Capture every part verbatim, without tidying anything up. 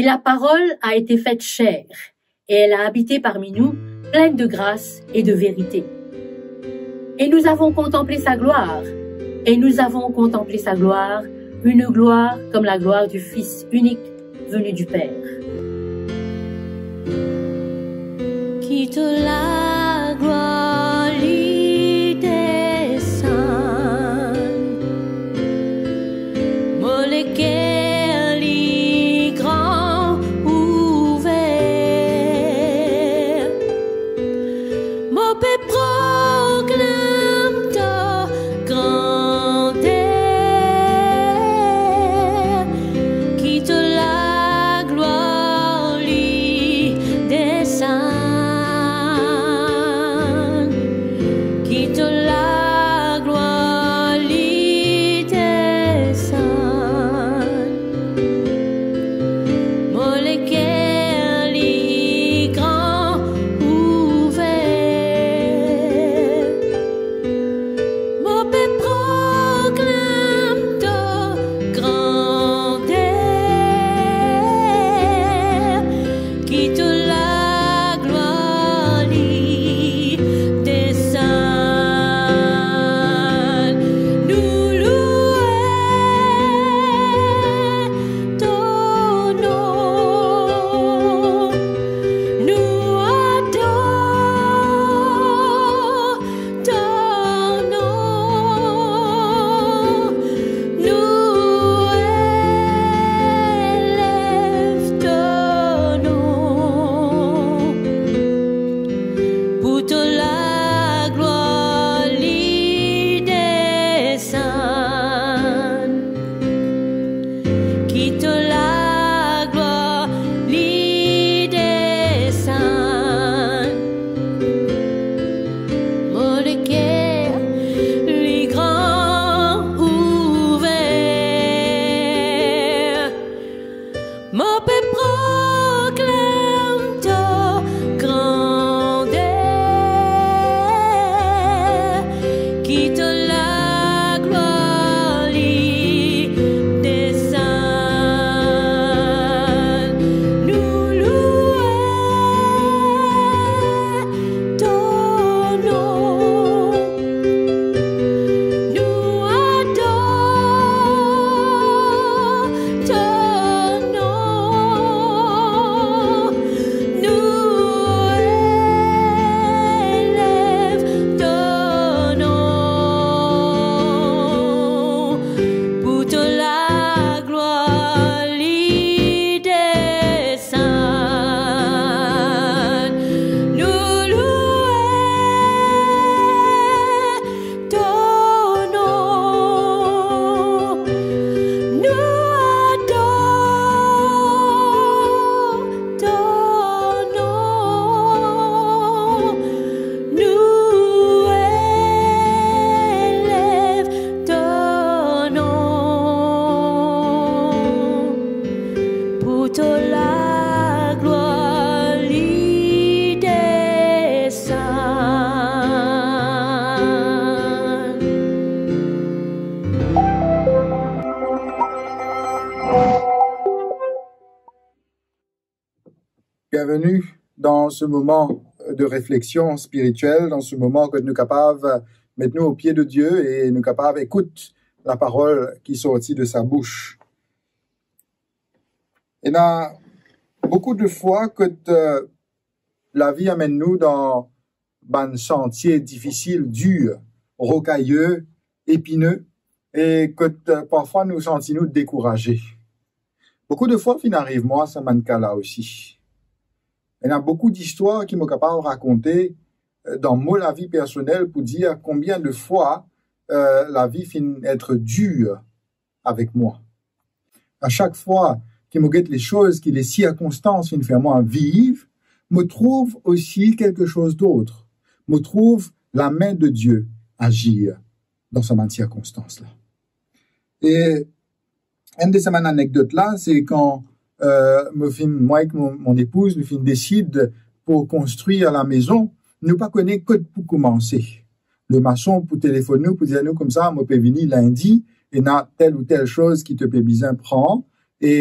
Et la parole a été faite chair, et elle a habité parmi nous, pleine de grâce et de vérité. Et nous avons contemplé sa gloire, et nous avons contemplé sa gloire, une gloire comme la gloire du Fils unique venu du Père. Ki to laglwar li desann, mo leker li gran ouver. Mo pe proklam to grander, ki to laglwar li desann, ki to laglwar li desann. Mo leker li gran ouver. Mo pe proklam to grander, ki to laglwar li desann. Nou loue to nom, nou ador to nom, nou elev to nom, pou to laglwar li desann. Ki to laglwar li desann. Mo leker li gran ouver. Mo pe proklam to grander, ki to laglwar li desann. Nou loue to nom, nou ador to nom, nou elev to nom, pou to laglwar li desann. Nou loue to nom, nou ador to nom, nou elev to nom, pou to laglwar li desann. Bienvenue dans ce moment de réflexion spirituelle, dans ce moment kot nou kapav met nou o pie de Dieu e nou kapav ekout laparol ki sorti de sa bouch. Ena boukou de fwa kot, euh, lavi amenn nou dan bann santie difisil, dir, rokaye, epine, e kot, euh, parfwa nou santi nou dekouraze. Boukou de fwa finn ariv mwa sa bann ka la osi. Ena boukou distwar ki mo kapav rakonte, euh, dan mo lavi personel pou dir konbien de fwa, euh, lavi finn et dir avek mwa. A sak fwa ki mo get lesoz ki lesirkonstans finn fer mwa viv, mo trouv osi kelke soz dot. Mo trouv lame de Die azir dan sa bann sirkonstans la. E enn de sa bann anekdot la, se kan, euh, mo finn, mwa ek mo, mo lepouz, nou finn desid pou konstrir lamezon, nou pa kone kot pou koumanse. Lemason pou telefonn nou, pou dir nou koumsa, mo pe vini lindi, ena tel ou tel soz ki to pe bizin pran, E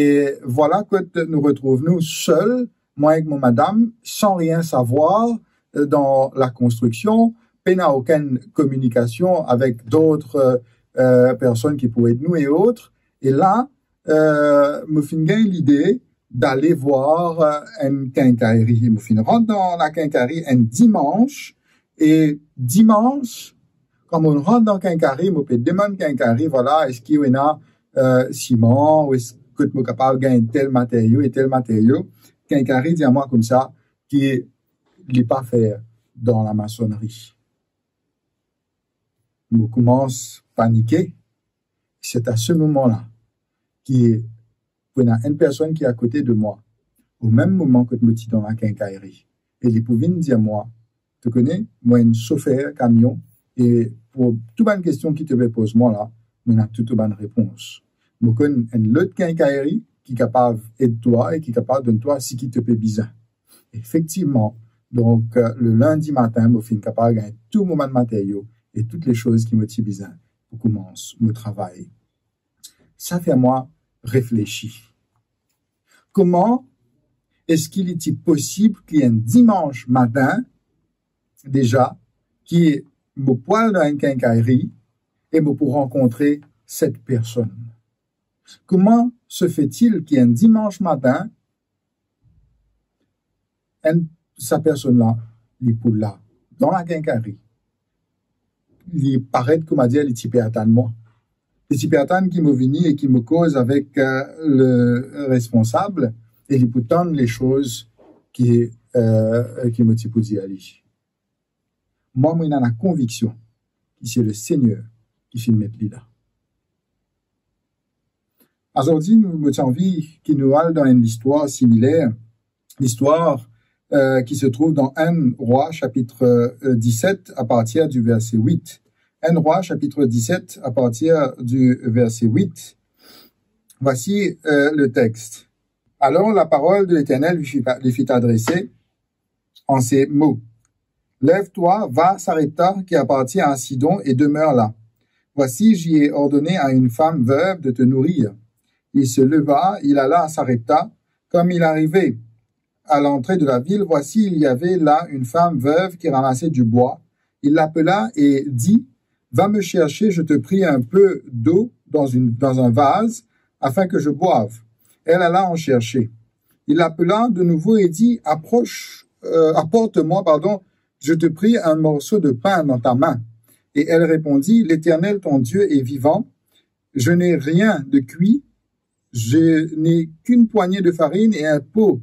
vwala kot nou retrouv nou sel, mwa ek mo madam, san rien savwar, euh, dan lakonstriksion, pena okenn kominikasion avek dot, euh, personn ki pou ed nou e ot. E la, euh, mo finn gagn lide dale vwar, euh, enn kenkaeri. Mo finn rant dan lakenkaeri enn dimans, e dimans, kan mo rant dan kenkaeri, mo pe demann kenkaeri, vwala, eski ou ena, euh, siman, ou es-, kot mo kapav gagn tel materio e tel materio. Kenkaeri dir mwa koumsa ki li pa fer dan lamasonnri. Mo koumans panike. Se a se moman la ki pou ena enn personn ki akote de mwa, o mem moman kot mo ti dan lakenkaeri, e li pou vinn dir mwa, to kone, mo enn sofer kamion, e pou tou bann kestion ki to pe poz mwa la, mo ena tou, tou bann repons. Mo konn enn lot kenkaeri ki kapav ed twa e ki kapav donn twa seki to pe bizin. Efektivman, donk, euh, le lindi matin, mo finn kapav gagn tou mo bann materio e tou le soz ki mo ti bizin pou koumans mo travay. Sa fer mwa reflesi. Kouma eski li ti posib ki enn dimans matin, deza, ki mo pou al dan enn kenkaeri e mo pou rankontre set personn? Kouma se fetil ki enn dimans matin, enn, sa personn la, li pou la, dan lakenkaeri, li paret, kouma dir, li ti pe atann mwa. Li ti pe atann ki mo vini e ki mo koz avek, euh, le responsab, e li pou tann le soz ki, euh, ki mo ti pou dir li. Mwa, mo ena lakonviksion ki se Lesegner ki finn met li la. Azordi, nou, mo ti anvi ki nou al dan enn listwar similer, listwar, euh, ki se trouv dan enn Rwa, sapit, euh, diset, a partir di verse wit. Enn Rwa, sapit diset, a partir di verse wit. Vwasi, euh, le text. Alor, laparol de Leternel li fit, li fit adrese en ces mots: Lève-toi, va à Sarepta qui appartient à Sidon et demeure là. Voici, j'y ai ordonné à une femme veuve de te nourrir. Il se leva, il alla à Sarepta. Comme il arrivait à l'entrée de la ville, voici, il y avait là une femme veuve qui ramassait du bois. Il l'appela et dit: Va me chercher, je te prie, un peu d'eau dans une, dans un vase, afin que je boive. Elle alla en chercher. Il l'appela de nouveau et dit: Approche, euh, apporte-moi, pardon, je te prie, un morceau de pain dans ta main. Et elle répondit: L'Éternel, ton Dieu, est vivant, je n'ai rien de cuit, je n'ai qu'une poignée de farine et un pot,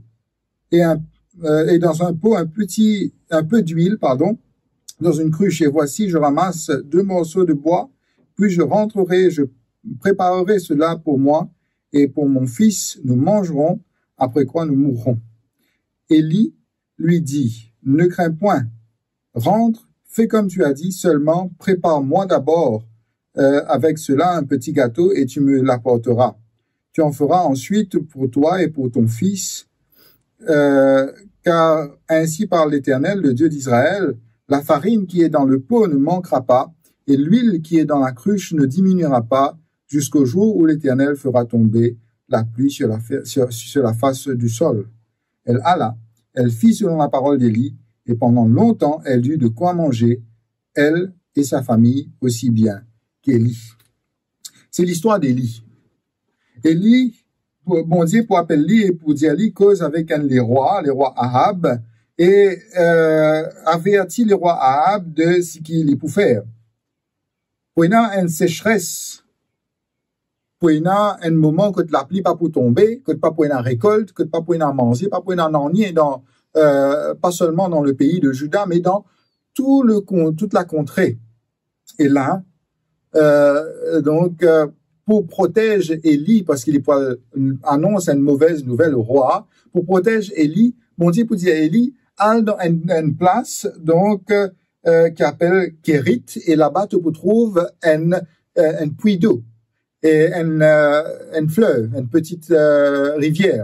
et un, euh, et dans un pot un petit, un peu d'huile, pardon, dans une cruche. Et voici, je ramasse deux morceaux de bois, puis je rentrerai, je préparerai cela pour moi et pour mon fils, nous mangerons, après quoi nous mourrons. Élie lui dit: Ne crains point, rentre, fais comme tu as dit, seulement prépare-moi d'abord, euh, avec cela un petit gâteau et tu me l'apporteras. Tu en feras ensuite pour toi et pour ton fils, euh, car ainsi parle l'Éternel, le Dieu d'Israël: La farine qui est dans le pot ne manquera pas, et l'huile qui est dans la cruche ne diminuera pas, jusqu'au jour où l'Éternel fera tomber la pluie sur la fa-, sur, sur la face du sol. Elle alla, elle fit selon la parole d'Élie, et pendant longtemps elle eut de quoi manger, elle et sa famille aussi bien qu'Élie. Se listwar Eli. Eli, Bondie pou apel li e pou dir li koz avek enn lerwa, lerwa Ahab, e, euh, averti lerwa Ahab de seki li pou fer. Pou ena enn sesres, pou ena enn moman kot lapli pa pou tonbe, kot pa pou ena rekolt, kot pa pou ena manze, pa pou ena nanye dan, euh, pa selman dan lepei de Zida, me dan tou le kon-, tout lakontre. E la, euh, donk, euh, pou protez Eli, parski li pou al anons enn move nouvel o rwa, pou protez Eli, Bondie pou dir Eli, al dan enn, enn plas, donk, euh, ki apel Kerit, e laba to pou trouv enn, euh, enn pwi do, e enn, euh, enn flev, enn peti, euh, rivier.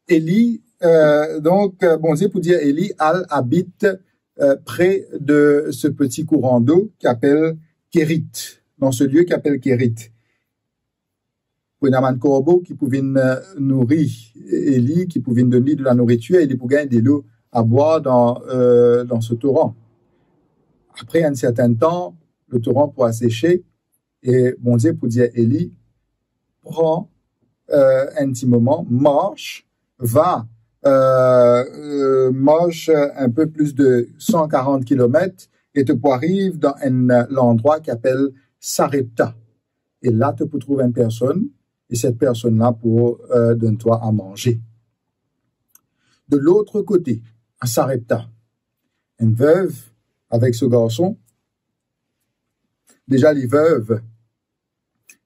Eli, euh, donk, euh, Bondie pou dir Eli, al abit, euh, pre de se peti kouran do ki apel Kerit, dan se lie ki apel Kerit. pou ena bann korbo ki pou vinn, eh, nouri Eli, ki pou vinn donn li de la nouritir, e li pou gagn delo a bwar dan, eh, dan so toran. Apre enn sertin tan, le toran pou asese, e Bondie pou dir Eli, pran, eh, enn ti moman, mars, va, eh, eh, mars, eh, enn pe plis de san karant kilomet, e to pou ariv dan enn, eh, landrwa ki apel Sarepta. E la, to pou trouv enn personn, e set personn la pou, eh, donn twa a manze. De lot kote, a Sarepta, enn vev avek so garson, deza li vev,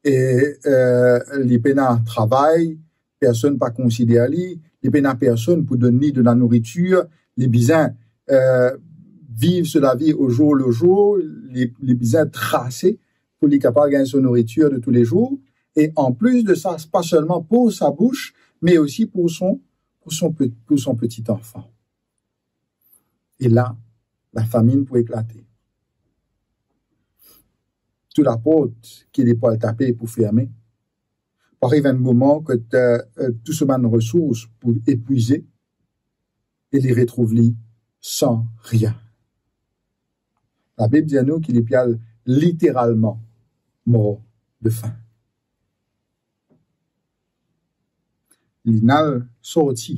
e, eh, li pena travay, personn pa konsider li, li pena personn pou donn li de la nouritir, li bizin, eh, viv so lavi o zour le zour, li, li bizin trase pou li kapav gagn so nouritir de toulezour. E anplis de sa, pa selman pou sa bous, me osi pou son, pou son pe-, pou son peti anfan. E la, lafaminn pou eklate. Tou laport ki li pou al tape pou ferme. Pou ariv enn moman kot, eh, eh, tou so bann resours pou epwize, e li retrouv li san rien. Labib dir nou ki li pe al literalman mor de fin. Li al sorti,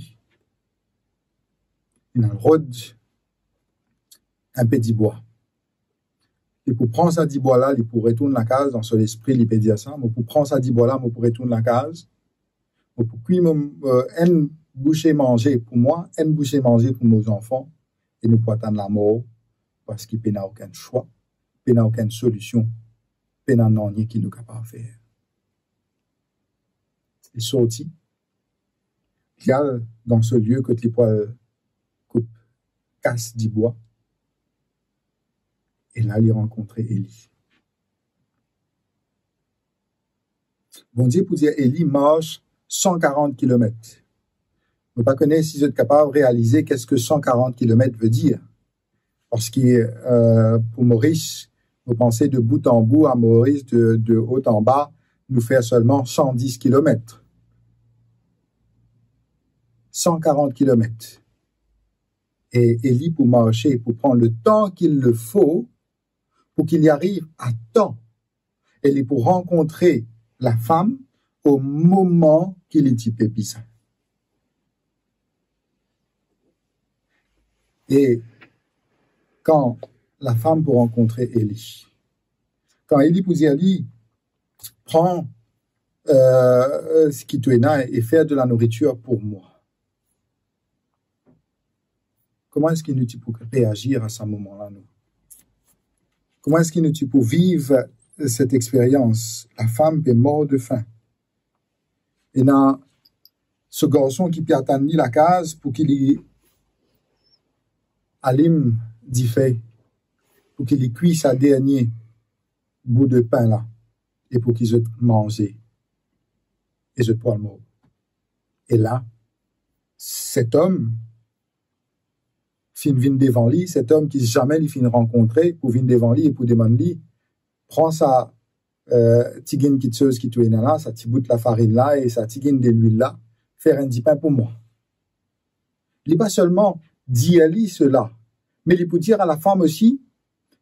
li al rod enn pe dibwa. Li pou pran sa dibwa la, li pou retourn lakaz, dan so lespri, li pe dir sa, mo pou pran sa dibwa la, mo pou retourn lakaz, mo pou kwi mo, eh, enn bouse manze pou mwa, enn bouse manze pou mo zanfan, e nou pou atann lamor, parski pena okenn swa, pena okenn solision, pena nanye ki nou kapav fer. Li sorti, li al dan so lie kot li pou al koup kas dibwa, e la li rankontre Eli. Bondie pou dir Eli mars san karant kilomet. Mo pa kone si zot kapav realize ki san karant kilomet ve dir. Parski, eh, pou Moris, mo panse de bout an bout a Moris, de, de o an ba, nou fer selman san dis kilomet. San karant kilomet. E, e li pou marse, pou pran le tan ki le fo, pou ki li ariv a tan. E li pou rankontre lafam o moman ki li ti pe bizin. E kan lafam pou rankontre Eli, kan Eli pou dir li, pran, eh, seki to ena e fer de la nouritir pou mwa. Kouma eski nou ti pou reazir a sa moman la, nou? Kouma eski nou ti pou viv, eh, set experyans? Lafam pe mor de fin. Ena so garson ki pe atann li lakaz pou ki li alim dife, pou ki li kwi sa dernie bout de pin la, e pou ki zot manze, e zot pou al mor. E la, set om finn vinn devan li, set om ki zame li finn rankontre, pou vinn devan li e pou demann li, pran sa, eh, tiginn kiksoz ki to ena la, sa ti bout lafarinn la e sa tiginn delwil la, fer enn dipin pou mwa. Li pa selman dir li sela, me li pou dir a lafam osi,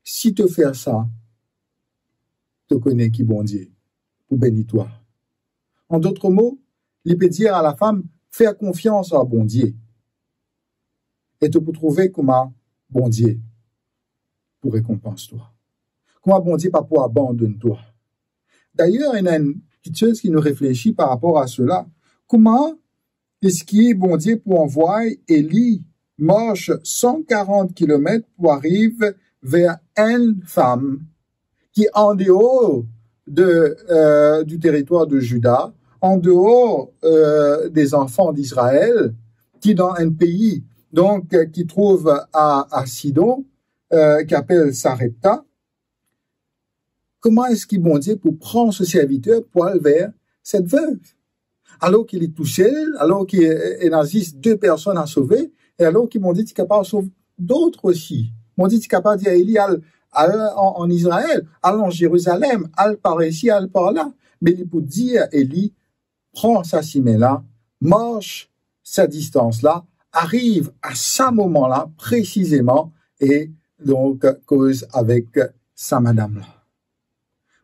si to fer sa, to kone ki Bondie pou beni twa. An dot mo, li pe dir a lafam, fer konfians ar Bondie. E to pou trouve kouma Bondie pou rekonpans twa. Kouma Bondie pa pou abandonn twa. Dayer, ena enn kiksoz ki nou reflesi par rapor a sela. Kouma eski Bondie pou anvway Eli mars san karant kilomet pou ariv ver enn fam ki andeor de, eh, du teritwar de Zida, andeor, eh, de zanfan Izrael, ki dan enn pei, donk, eh, ki trouv a, a Sidon, eh, ki apel Sarepta? Kouma eski Bondie pou pran so serviter pou al ver set vev? Alor ki li tousel, alor ki, eh, ena zis de personn a sove, e alor ki Bondie ti kapav sov dot osi. Bondie ti kapav dir Eli, al, al an, an Izrael, al an Zerizalem, al par isi, al par la. Me li pou dir Eli, pran sa simin la, mars sa distans la, ariv a sa moman la presizeman, e donk koz avek sa madam la.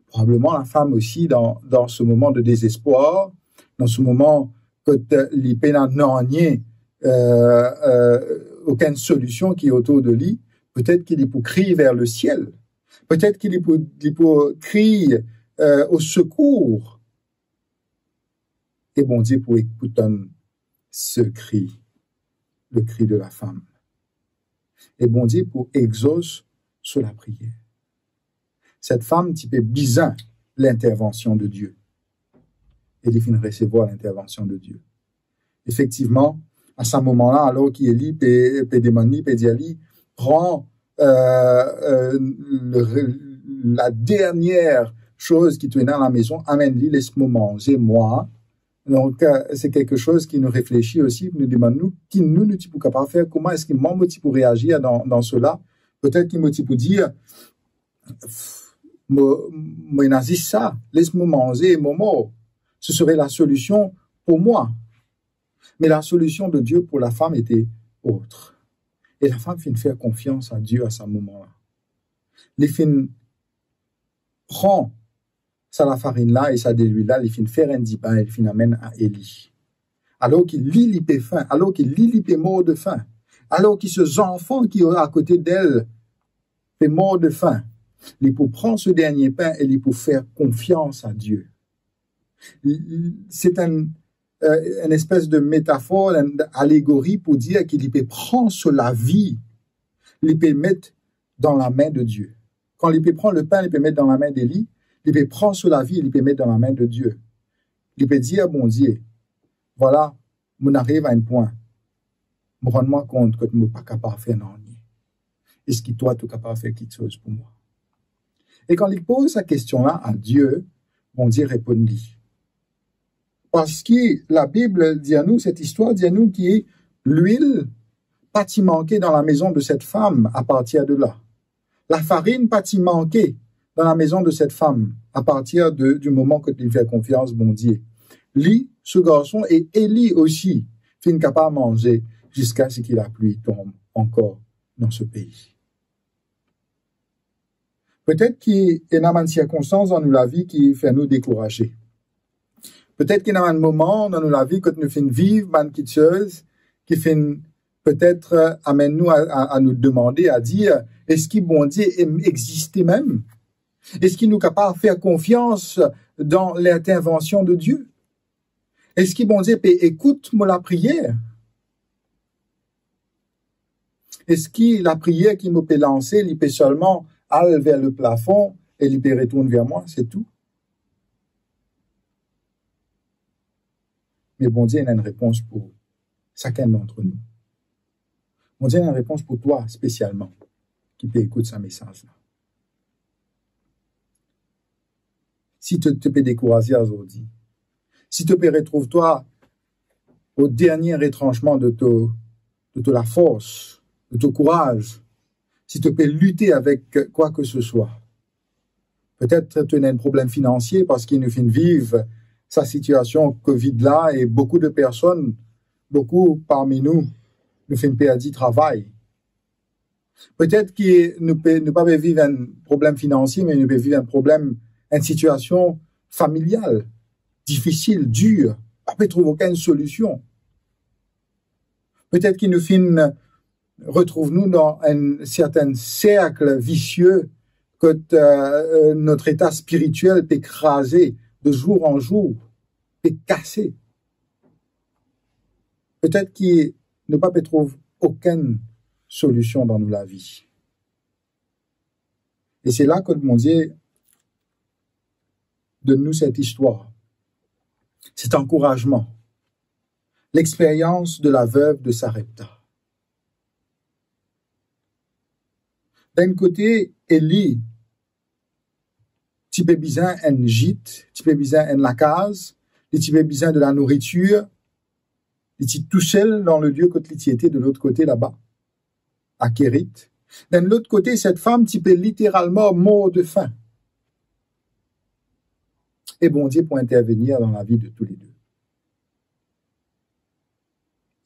Probableman lafam osi, dan, dan se moman de dezespwar, dan se moman kot li pena nanye, euh, euh, okenn solision ki otour de li, petet ki li pou kriy ver lesiel, petet ki li pou, li pou kriy, euh, au secours. E Bondie pou ekout se kri, le kri de la femme. E Bondie pou exos so lapriyer. Set fam ti pe bizin lintervansion de Dieu. E li finn resevwar lintervansion de Dieu. Efektivman, a sa moman la, alor ki Eli pe, pe demann li, pe dir li, pran, euh, euh, le re-, la dernier soz ki to ena lamezon, amenn li, les mo manze, mwa. Donk, euh, se kiksoz ki nou reflesi osi, nou demann nou, ki nou, nou ti pou kapav fer, kouma eski mwa, mo ti pou reazir dan, dan sela? Petet ki mo ti pou dir, mo, mo ena zis sa, les mo manze, mo mor. Ce serait la solution pour moi. Mais la solution de Dieu pour la femme était autre. E lafam finn fer konfians a Dieu a sa moman la. Li finn pran sa lafarinn la e sa delwil la, li finn fer enn dibin e li finn amenn a Eli. Alor ki li, li pe fin, alor ki li, li pe mor de fin, alor ki se zanfan ki akote de li pe mor de fin, li pou pran se dernie pin e li pou fer konfians a Dieu. Se enn, euh, enn espes de metafor, enn alegori pou dir ki li pe pran so lavi, li pe met dan lame de Dieu. Kan li pe pran lepin, li pe met dan lame de li, li pe pran so lavi, li pe met dan lame de Dieu. Li pe dir Bondie, vwala, mo ariv a enn pwin, mo rann mwa kont kot mo pa kapav fer nanye. Eski twa, to kapav fer kiksoz pou mwa? E kan li poz sa kestion la a Dieu, Bondie reponn li. Parski Labib dir nou, set istwar dir nou ki lwil pa ti manke dan lamezon de set fam apartir de la. Lafarinn pa ti manke dan lamezon de set fam apartir de, di moman kot li fer konfians Bondie. Li, so garson e Eli osi finn kapav manze ziska seki lapli tonm ankor dan so pei. Petet ki ena bann sirkonstans dan nou lavi ki fer nou dekouraze. Petet ki ena bann moman dan nou lavi kot nou finn viv bann kiksoz ki finn petet, euh, amenn nou a, a, a nou demande, a dir, eski Bondie em-, existe mem? Eski nou kapav fer konfians dan lintervansion de Dieu? Eski Bondie pe ekout mo lapriyer? Eski lapriyer ki mo pe lanse, li pe selman al ver leplafon e li pe retourn ver mwa, se tou? Me Bondie ena enn repons pou sakenn dantre nou. Bondie ena enn repons pou twa spesialman ki pe ekout sa mesaz la. Si to, to pe dekouraze azordi, si to pe retrouv twa o dernie retransman de to, de to lafors, de to kouraz, si to pe lite avek kwa ke se swa, petet to ena enn problem finansie parski nou finn viv sa sitiasion Covid la e boukou de personn, boukou parmi nou, nou finn perdi travay. Petet ki nou pe, nou pa pe viv enn problem finansie, me nou pe viv enn problem, enn sitiasion familial difisil, dir, pa pe trouv okenn solision. Petet ki nou finn retrouv nou dan enn serten serk visie kot, euh, euh, notre état spirituel pe kraze de zour an zour, pe kase. Petet ki nou pa pe trouv okenn solision dan nou lavi. E se la kot Bondie donn nou set istwar, set ankourazman, lexperyans de la veuve de Sarepta. Dan enn kote, Eli ti pe bizin enn zit, ti pe bizin enn lakaz, li ti pe bizin de la nouritir, li ti tousel dan le lie kot li ti ete de lot kote laba, a Kerit. Dan lot kote, set fam ti pe literalman mor de fin. E Bondie pou intervenir dan lavi de toule de.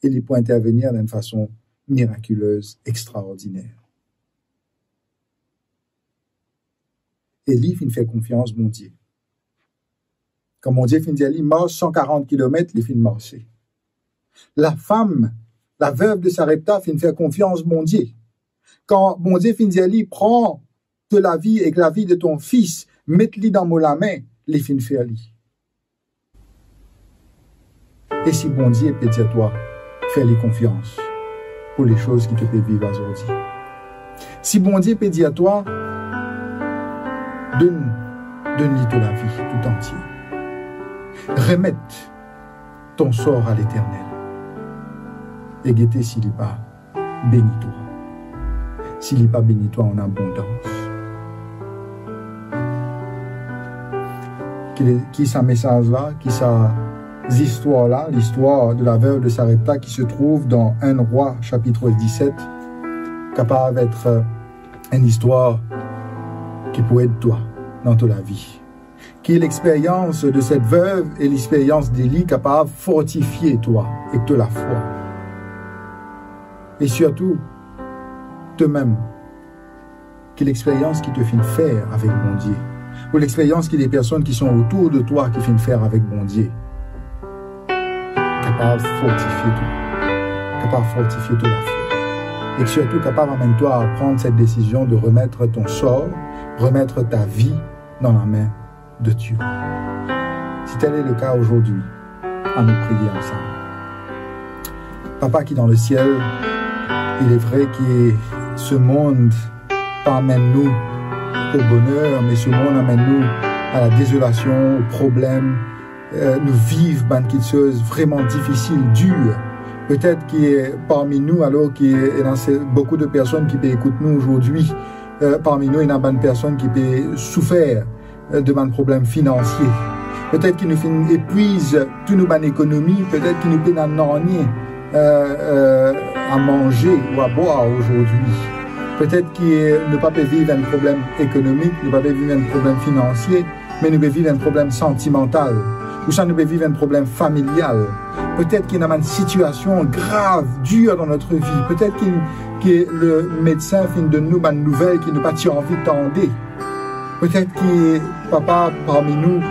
e li pou intervenir dan enn fason mirakilez, extraordiner. Eli finn fer konfians Bondie. Kan Bondie finn dir li mars san karant kilomet, li finn marse. Lafam, lavev de Sarepta finn fer konfians Bondie. Kan Bondie finn dir li, "Pran to lavi ek lavi de ton fis, met li dan mo lame," li finn fer li. E si Bondie pe dir twa, fer li konfians pou lesoz ki to pe viv azordi. Si Bondie pe dir twa, donn, donn li to lavi toutantie. Remet ton sor a Leternel. E gete si li pa beni twa. Si li pa beni twa an abondans. Ki, ki sa mesaz la, ki sa zistwar la, l'histoire de la veuve de Sarepta qui se trouve dans un Roi chapitre dix-sept, kapav et, euh, enn istwar ki pou ed twa dan to lavi. Ki lexperyans de set vev e lexperyans de li kapav fortifie twa ek to lafwa. E sirtou, to mem, ki lexperyans ki to finn fer avek Bondie, ou lexperyans ki de personn ki son otour de twa ki finn fer avek Bondie, kapav fortifie twa, kapav fortifie to lafwa. E sirtou kapav amenn twa a pran set desizion de remet ton sor, remet ta vi dan lame de Dieu. Si tel est le cas aujourd'hui, anou priye ansam. Papa ki dan lesiel, il est vrai que ce monde pa amenn nou o boner, me ce monde amenn nou a la dezolasion, o problem. Euh, nou viv bann kiksoz vreman difisil, dir. Petet ki, euh, parmi nou, alor ki, euh, ena se, boukou de personn ki pe ekout nou azordi, euh, parmi nou, ena bann personn ki pe soufer, euh, de bann problem finansie. Petet ki nou finn epwiz tou nou bann ekonomi, petet ki nou pena nanye, euh, euh, a manze ou a bwar azordi. Petet ki nou pa pe viv enn problem ekonomik, nou pa pe viv enn problem finansie, me nou pe viv enn problem santimantal, ouswa nou pe viv enn problem familial. Petet ki ena bann sitiasion grav, dir dan notre vi. Petet ki, ki le medsin finn donn nou bann nouvel ki nou pa ti anvi tande. Petet ki, Papa, parmi nou,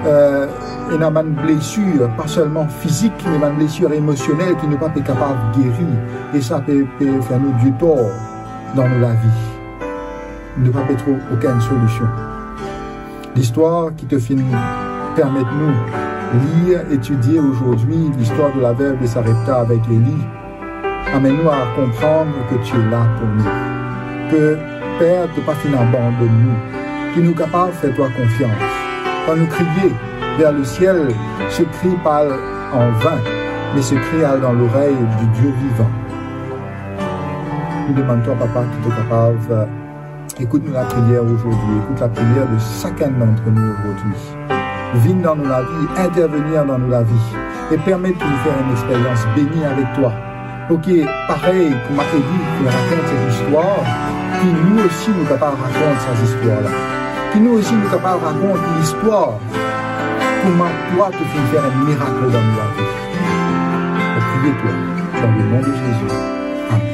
euh, ena bann blesir, pa selman fizik, me bann blesir emosionel ki nou pa pe kapav geri, e sa pe, pe fer nou ditor dan nou lavi. Nou pa pe trouv okenn solision. Listwar ki to finn permet nou lir, etidie azordi, listwar de la veuve de Sarepta avek Eli, amenn nou a konprann ke to la pou nou, ke, Per, to pa finn abandonn nou, ki nou kapav fer twa konfians. Kan nou kriye ver lesiel, se kri pa al an vin, me se kri al dan lorey de Dieu vivant. Nou demann twa, Papa, ki to kapav, euh, ekout nou lapriyer azordi, ekout lapriyer de sakenn dantre nou azordi. Vinn dan nou lavi, intervenir dan nou lavi, e permet ki nou fer enn experyans beni avek twa. Pou ki, parey kouma Eli finn rakont sa zistwar, ki nou osi nou kapav rakont sa zistwar la. Ki nou osi nou kapav rakont listwar kouma twa to finn fer enn mirak dan nou lavi. Mo priye twa, dan le nom de Jésus. Amen.